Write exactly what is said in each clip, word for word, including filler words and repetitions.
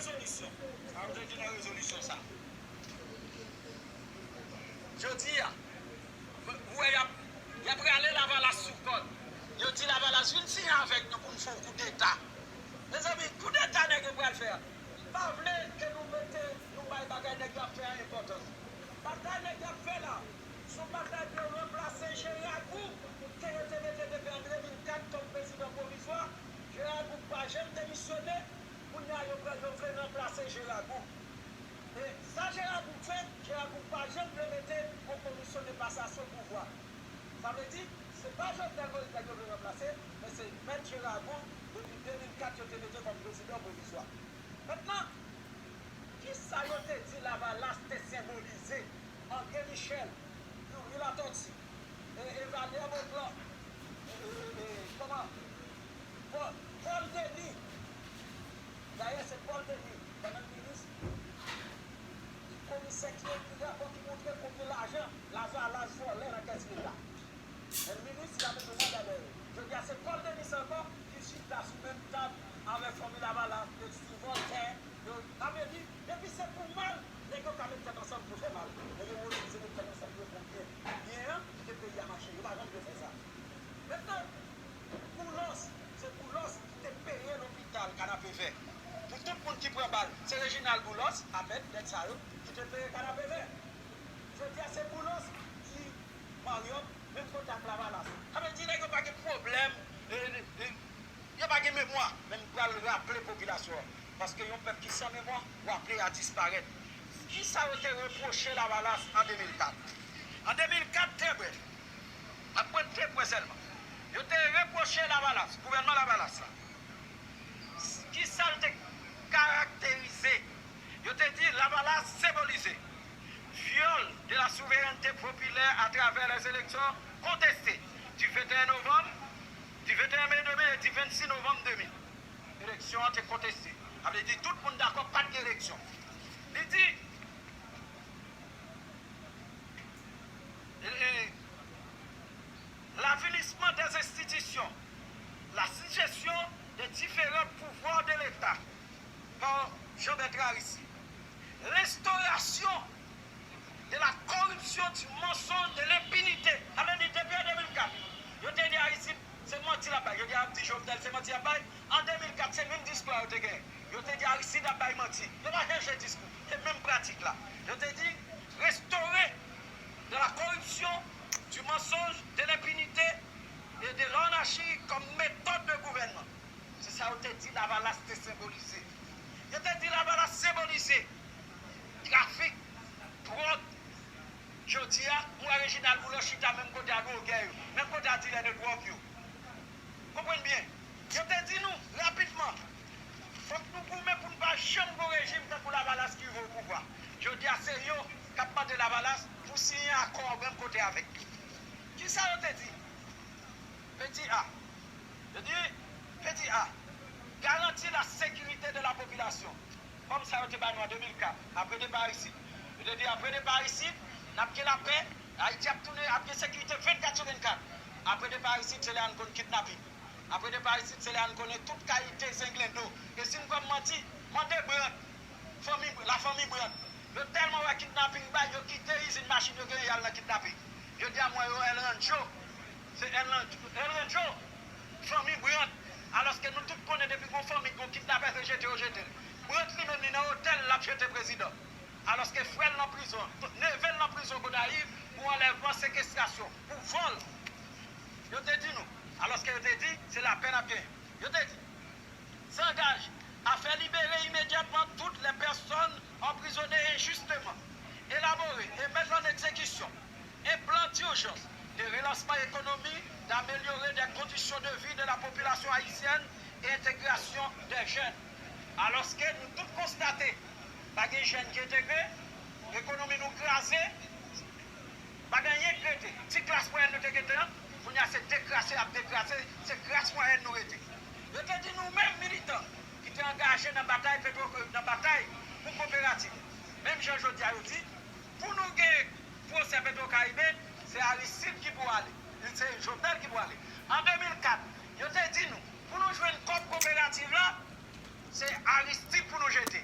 Rezolisyon. Sa yo te di nan rezolisyon sa. Jodi a, ou wè y ap, y ap rale Lavalas sou kòd. Yo di Lavalas vin siyen avèk nou pou n fè yon koudeta. Mezanmi, koudeta nèg yo pral fè a. M pa vle ke nou mete, nou bay bagay nèg yo ap fè a enpòtans. Batay nèg yo ap fè la, se yon batay pou yo ranplase Geragou ke yo te mete depi an de mil kat kòm prezidan pwovizwa. Geragou pa janm demisyone. Kounye a, yo pral, yo vle ranplase Geragou. E sa Geragou fè, Geragou pa janm vle mete yon komisyon de pasasyon pouvwa. Sa vle di, se pa Jovenel Moïse nèg yo vle ranplase, men se Mèt Geragou, depi de mil kat, yo te mete kòm prezidan pwovizwa. Mentnan, kisa yo te di Lavalas te senbolize? André Michel, Youri Latortue, e, e Valère Beauplan, e, e, e, e, kòman? Paul, Paul Denis. Dayè, se Paul Denis, pandan l minis, komisè ki ekri rapò ki montre konbyen lajan Lavalas vòlè nan kès Leta. Men minis la mete manda dèyè. Jodi a, se Paul Denis ankò ki chita sou menm tab avèk fanmi Lavalas, Petit Voltaire, yo, sa vle di, depi se pou mal, nèg yo ka met tèt ansanm pou fè mal. Nèg yo mobilize, met tèt ansanm pou yo fè byen. Byen an, kite peyi a mache. Yo pa janm vle fè sa. Mentnan, Boulos, se Boulos ki te peye lopital Kanapevè. Pou tout moun ki pran bal, se Reginald Boulos, Ahmed, nèg sa yo, ki te peye Kanapevè. Jodi a, se Boulos ki Marriott, menm kote ak Lavalas. Sa vle di nèg yo pa gen pwoblèm, e, e, e, yo pa gen memwa. Men m pral raple popilasyon an, paske yon pèp ki san memwa, raple a disparèt. Kisa yo te repwoche Lavalas an de mil kat? An de mil kat, trè brèf, m ap pran de pwen sèlman. Yo te repwoche Lavalas, gouvènman Lavalas la. Kisa l te karakterize? Yo te di Lavalas senbolize viol de la souveraineté populaire à travers les élections contestées du vingt et un novembre, du vingt et un mai deux mille et du vingt-six novembre deux mille. Eleksyon an te konteste. Sa vle di tout moun dakò pa t gen eleksyon. Li di, e, e, l'avilissement des institutions, la suggestion des différents pouvoirs de l'État par Jean-Bertrand Aristide, l'instauration de la corruption, du mensonge, de l'impunité. Sa vle di depi an de mil kat, yo te di Aristide se manti l ap bay. Yo te di Jovenel se manti l ap bay. An de mil kat, se menm diskou a yo te genyen. Yo te di Aristide ap bay manti. Yo pa chanje diskou. Se menm pratik la. Yo te di restaurer de la corruption, du mensonge, de l'impunité et de l'anarchie comme méthode de gouvernement. Se sa yo te di Lavalas te senbolize. Yo te di Lavalas senbolize trafik dwòg. Jodi a, m wè Reginald Boulos chita menm kote a dwogè yo, menm kote a dilè de dwòg yo. Konprann byen. Yo te di nou rapidman, fòk nou goumen pou n pa janm gon rejim tankou Lavalas ki rive o pouvwa. Jodi a, se yo k ap mande Lavalas pou siyen akò menm kote avèk yo. Kisa yo te di? Peti A. Yo di, peti A, garantir la sécurité de la population. Kòm sa yo te ba nou an de mil kat, apre depa Aristide. Yo te di, apre depa Aristide, n ap gen lapè, Ayiti ap tounen, ap gen sekirite vennkat sou vennkat. Apre depa Aristide, se lè a n konn kidnapin. Apre depa Aristide, se lè a n konnen tout kalite zenglendo. E si n kwè m manti, mande Brandt, fanmi, lafanmi Brandt. Yo tèlman wè kidnaping bay, yo kite izin machin yo genyen, y al nan kidnaping. Jodi a, m wè yo El Rancho. Se El Rancho, El Rancho, fanmi Brandt. Alòske nou tout konnen depi gon fanmi, gon kidnapè, se jete yo jete l. Brandt li menm, li nan otèl, l ap jete prezidan. Alòske frè l nan prizon, neve l nan prizon Gonayiv pou anlèvman, sekestrasyon, pou vòl. Yo te di nou, alòske yo te di, se lapè n ap genyen. Yo te di, s'engage à faire libérer immédiatement toutes les personnes emprisonnées injustement, élaborer et mettre en exécution un plan d'urgence de relancement économique, d'améliorer des conditions de vie de la population haïtienne et intégration des jeunes. Alòske nou tout konstate, pa gen jèn ki entegre, ekonomi nou kraze, pa gen anyen k rete. Ti klas mwayèn nou te gentan, kounye a se dekrase ap dekrase, se kras mwayèn nou rete. Yo te di nou menm militan ki te angaje nan batay petwo, nan batay pou koperativ. Menm jan jodi a yo di, pou nou gen pwosè Petwokaribe, se Aristide ki pou ale, se Jovenel ki pou ale. An de mil kat, yo te di nou, pou nou jwenn kòb koperativ la, se Aristide pou nou jete.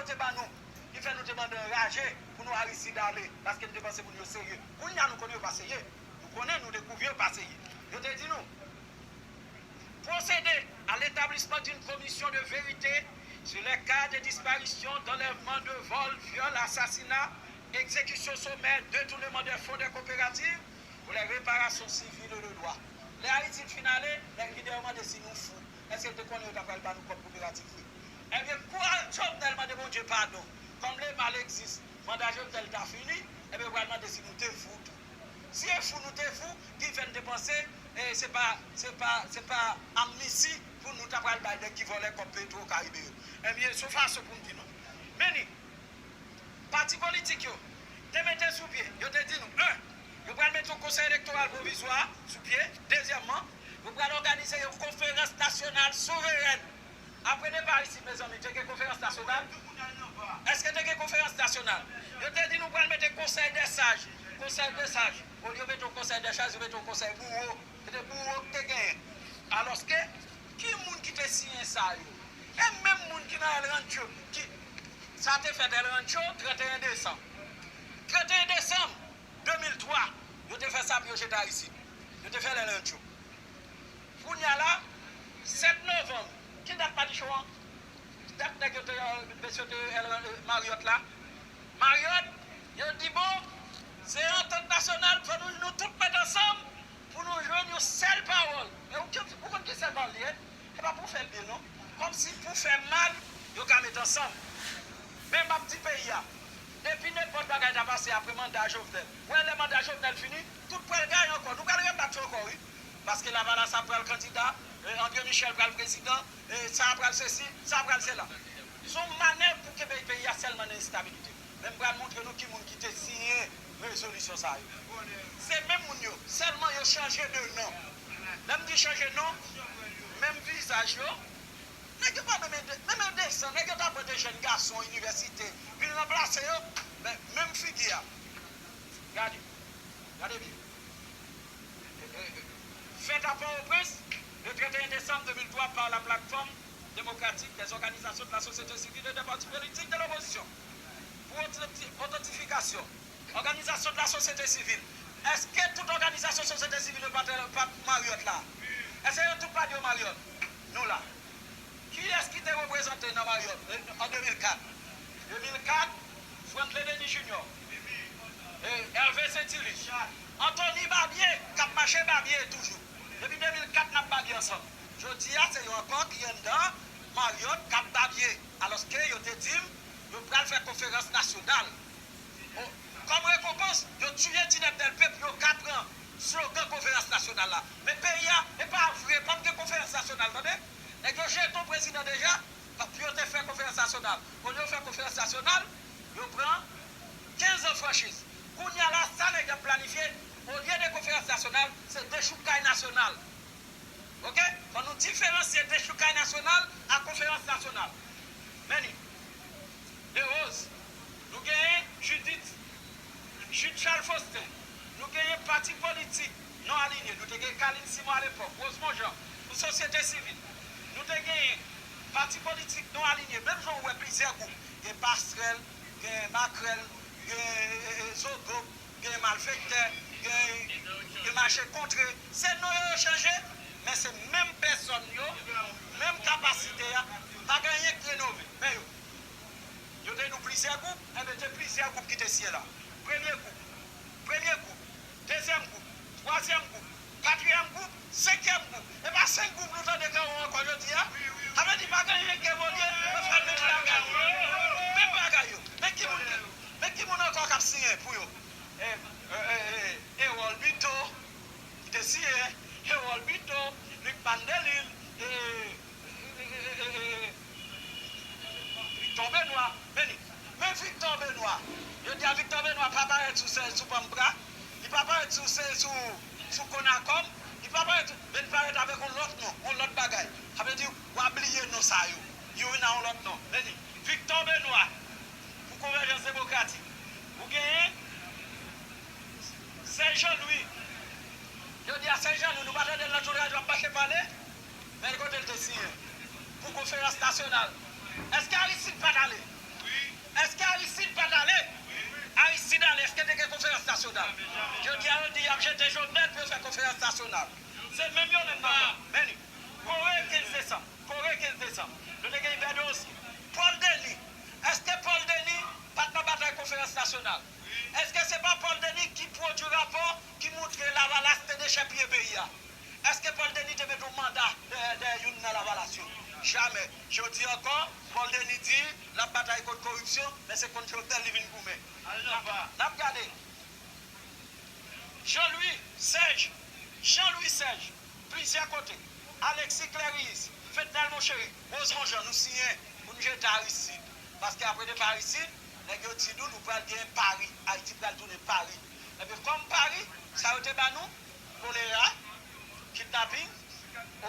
te ba nou, ki fè nou te mande anraje pou nou Aristide ale, paske nou te panse moun yo serye. Kounye a nou konnen yo pa serye. Nou konnen, nou dekouvri yo pa serye. Yo te di nou, procéder à l'établissement d'une commission de vérité sur les cas de disparition, d'enlèvement, de vol, viol, assassinat, exécution sommaire, détournement des fonds des coopératives pour les réparations civiles et de droit. Lè Aristide fin ale, lè lidè yo mande si nou fou. Èske l te konnen yo ta pral ba nou kòb kooperativ li? Ebyen, kou Jovenel mande Bondye padon, kòm lemal egzis, manda Jovenel ta fini, ebyen, yo pral mande si nou te fou tou. Si e fou nou te fou, ki fè n te panse, e, se pa, se pa, se pa amnisti pou nou ta pral bay nèg ki vòlè kòb Petro Caribe yo. Ebyen, se yon fason pou n di nou. Men ni, pati politik yo te mete sou pye, yo te di nou, en, yo pral mete yon konsèy elektoral pwovizwa sou pye, dezyèmman, yo pral òganize yon konferans nasyonal souverèn. Apre depa Aristide, mezanmi, te gen konferans nasyonal? Èske te gen konferans nasyonal? Yo te di nou pral mete konsèy dè saj. Konsèy dè saj. Olye yo mete yon konsèy dè saj, yo mete yon konsèy bouwo. Se te bouwo ki te genyen. Alòske, ki moun ki te siyen sa yo? E menm moun ki nan El Rancho, ki, sa te fèt El Rancho, trannteyen desanm. Trannteyen desanm de mil twa, yo te fè sa pou yo jete Aristide. Yo te fè l El Rancho. Kounye a la, sèt novanm, ki dat Madichon an? Dat nèg yo te, mesye te, Marriott la? Marriott, yo di, bon, se antant nasyonal, fò nou, nou tout mèt ansanm pou nou jwenn yon sèl pawòl. E ou, ou konn ki sèl pawòl li ye? Se pa pou fè l byen, non. Kòmsi pou fè mal, yo ka met ansanm. Men m ap di peyi a, depi nenpòt bagay ta pase apre manda Jovenel, ou wè lè manda Jovenel fini, tout pral gaye ankò. Nou pral rebat yo ankò, wi. Paske Lavalas ap pral kandida, e, André Michel pral prezidan, e, sa pral sesi, sa pral sela. Se yon manèv pou kenbe peyi a sèlman nan enstabilite. Men m pral montre nou ki moun ki te siyen rezolisyon sa yo. Se menm moun yo, sèlman yo chanje de non. Lè m di chanje non, menm vizaj yo, nèg yo pa menm, menm desann, nèg yo ta pran de jèn gason inivèsite, vin ranplase yo, men menm figi a. Gade, gade byen. Fèt a Pòtoprens, le trente et un décembre deux mille trois, par la plateforme démocratique des organisations de la société civile et des partis politiques de l'opposition. Pou ototi-, otantifikasyon, òganizasyon de la sosyete sivil. Èske tout òganizasyon sosyete sivil yo pa t, pa t Marriott la? Èske yo tout pa t yo Marriott? Nou la. Kiyès ki te reprezante nan Marriott, e, an de mil kat? De mil kat, Franklin Denis Junior, e, Hervé Saint-Illustre, Anthony Barbier, k ap mache Barbier toujou. Depi de mil kat, n ap Barbier ansanm. Jodi a, se yo ankò ki anndan Marriott k ap Barbier. Alòske yo te di m, yo pral fè konferans nasyonal. Bon, kòm rekonpans, yo tiye Tinèp Dèlpe pou yo ka pran slogan konferans nasyonal la. Men peyi a, e pa vre, p ap gen konferans nasyonal, tande? Nèg yo jete yon prezidan deja, pa pou yo te fè konferans nasyonal. Olye yo fè konferans nasyonal, yo pran kenz an franchiz. Kounye a la, sa nèg yo ap planifye, olye de konferans nasyonal, se dechoukay nasyonal. Oke? Fò nou diferansye dechoukay nasyonal ak konferans nasyonal. Men ni, Desroses, nou genyen Judith, Jude Charles Faustin, nou genyen pati politik non alinye, nou te gen Carline Simon alepòk, Rosemond Jean, pou sosyete sivil. Nou te genyen pati politik non alinye, menm jan w wè plizyè gwoup, gen Pastrèl, gen Makrèl, gen, e, e, Zogo, gen malfektè, gen, gen mache kontre. Se non yo yo chanje, men se menm pèsòn yo, menm kapasite a, pa gen anyen k renove. Men yo, yo te nou plizyè gwoup, enben te plizyè gwoup ki te siyen la. Premye gwoup, premye gwoup, dezyèm gwoup, twazyèm gwoup, katriyèm gwoup, senkyèm gwoup. E pa senk gwoup nou tande Kawon ankò jodi a? Sa vle di pa gen anyen k evolye, yo fè menm bagay yo. Menm bagay yo. Men ki moun ki, men ki moun ankò k ap siyen pou yo? E, e, e, e, Erol Buteau, ki te siyen, Erol Buteau, Lucmane Delille, e, e, e, e, e, e, Victor Benoît, men li, men Victor Benoît, yo di a Victor Benoît pa parèt sou sèz sou Panmpra, li pa parèt sou sèz sou, sou Conacom, li pa parèt, men li parèt avèk yon lòt non, yon lòt bagay. Sa vle di, w a bliye non sa yo. Yo vin a yon lòt non. Men li, Victor Benoît, pou Konvèjans Demokratik. Ou genyen Serge Jean-Louis. Yo di a Serge Jean-Louis, nou pa tande l nan tout radyo ap mache pale? Men kote l te siyen pou konferans nasyonal. Èske Aristide pa t ale? Èske Aristide pa t ale? Aristide ale, èske te gen konferans nasyonal? Jodi a, yo di y ap jete Jovenel pou yo fè konferans nasyonal. Se menm yo menm nan men li. Kore kenz desanm. Kore kenz desanm. Nou te gen Hubert Dorosky. Paul Denis. Èske Paul Denis pa t nan batay konferans nasyonal? Èske se pa Paul Denis ki pwodui rapò ki montre Lavalas te dechèpiye peyi a? Èske Paul Denis te mete yon manda dèyè, dèyè youn nan Lavalas yo? Jamè. Jodi ankò, Paul Denis di l ap batay kont koripsyon, men se kont Jovenel li vin goumen. N ap gade. Jean Louis Serge, Jean Louis Serge, plizyè kote. Alexis Clérius, Fednel Monchery, Rose Monjean, nou siyen pou n jete Aristide. Paske apre depa Aristide, nèg yo di nou, nou pral gen Paris. Ayiti pral tounen Paris. Ebyen, kòm Paris, sa yo te ba nou, kolera, kidnaping,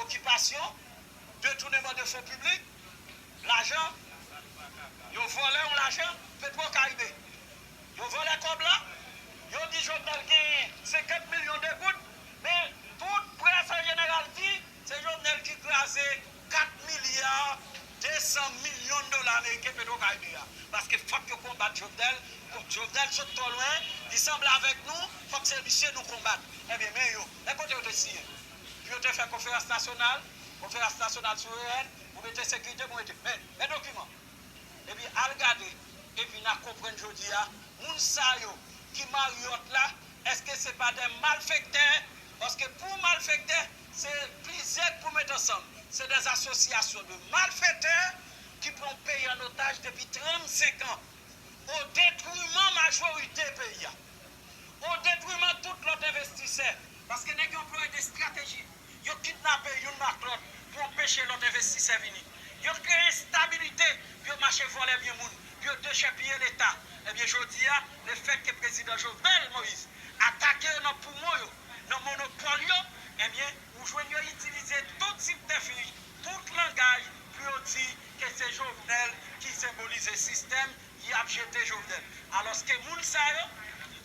okipasyon, detouneman de fon piblik, lajan, yo vòlè yon lajan, Petro Caribe. Yo vòlè kòb la, yo di Jovenel genyen senkant milyon de goud, men tout près an jeneral di se Jovenel ki kraze kat milya de san milyon dola ameriken Petro Caribe a. Paske fòk yo konbat Jovenel, Jovenel sot twò lwen, li sanble avèk nou, fòk se misye nou konbat. Ebyen, men yo, men kote yo te siyen? Pou yo te fè konferans nasyonal, konferans nasyonal souveren, pou mete sekirite, pou mete, men, men dokiman. Epi al gade, epi n a konprann jodi a, moun sa yo ki Marriott la, èske se pa de malfektè? Paske pou malfektè, se plizyè k pou met ansanm. Se de asosyasyon de malfektè ki pran peyi an otaj depi trannsenk an, o detriman majorite peyi a, o detriman tout lòt envestisè. Paske nèg yo anplwaye de estrateji. Yo kidnape youn ak lòt pou anpeche lòt envestisè vini. Yo kreye enstabilite, yo mache vòlè byen moun, yo dechèpiye Leta. Ebyen, jodi a, lefètke prezidan Jovenel Moïse atake yo nan poumon yo, nan monopòl yo, ebyen, ou jwenn yo itilize tout sibtèfij, tout langaj pou yo di ke se Jovenel ki senbolize sistèm, y ap jete Jovenel. Alòske moun sa yo,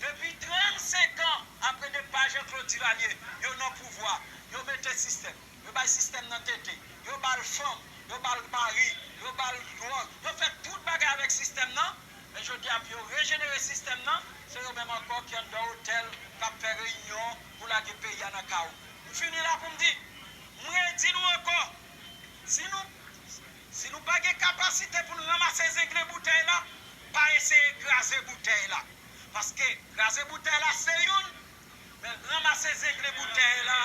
depi trannsenk an apre depa Jean Claude Duvalier, yo nan pouvwa, yo mete sistèm, yo bay sistèm nan tete, yo ba l fanm, yo ba l mari, yo ba l dwòg, yo fè tout bagay avèk sistèm nan, men jodi a pou yo rejenere sistèm nan, se yo menm ankò ki anndan otèl, k ap fè reyinyon pou lage peyi a nan kawo. M fini la pou m di, m redi nou ankò, si nou, si nou pa gen kapasite pou n ranmase zenglen boutèy la, pa eseye kraze boutèy la. Paske kraze boutèy la se youn, men ranmase zenglen boutèy la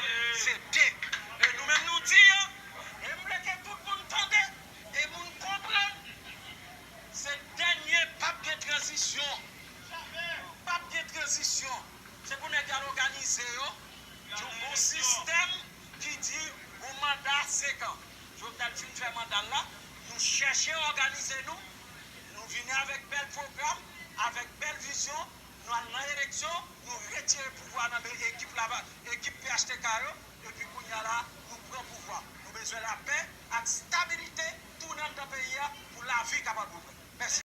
se de. E nou menm nou di yo, e m vle ke tout moun tande, e moun konprann, se dènye p ap gen tranzisyon. P ap gen tranzisyon. Se pou nèg yo al òganize yo, yon bon sistèm ki di yon manda senk an. Jovenel fin fè manda l la, nou chèche òganize nou, nou vini avèk bèl pwogram, avèk bèl vizyon, nou al nan eleksyon, nou retire pouvwa nan men ekip la, ekip P H T K yo, epi kounye a la, nou pran pouvwa. Nou bezwen lapè ak stabilite, tounen anndan peyi a pou lavi kapab reprann. Mèsi.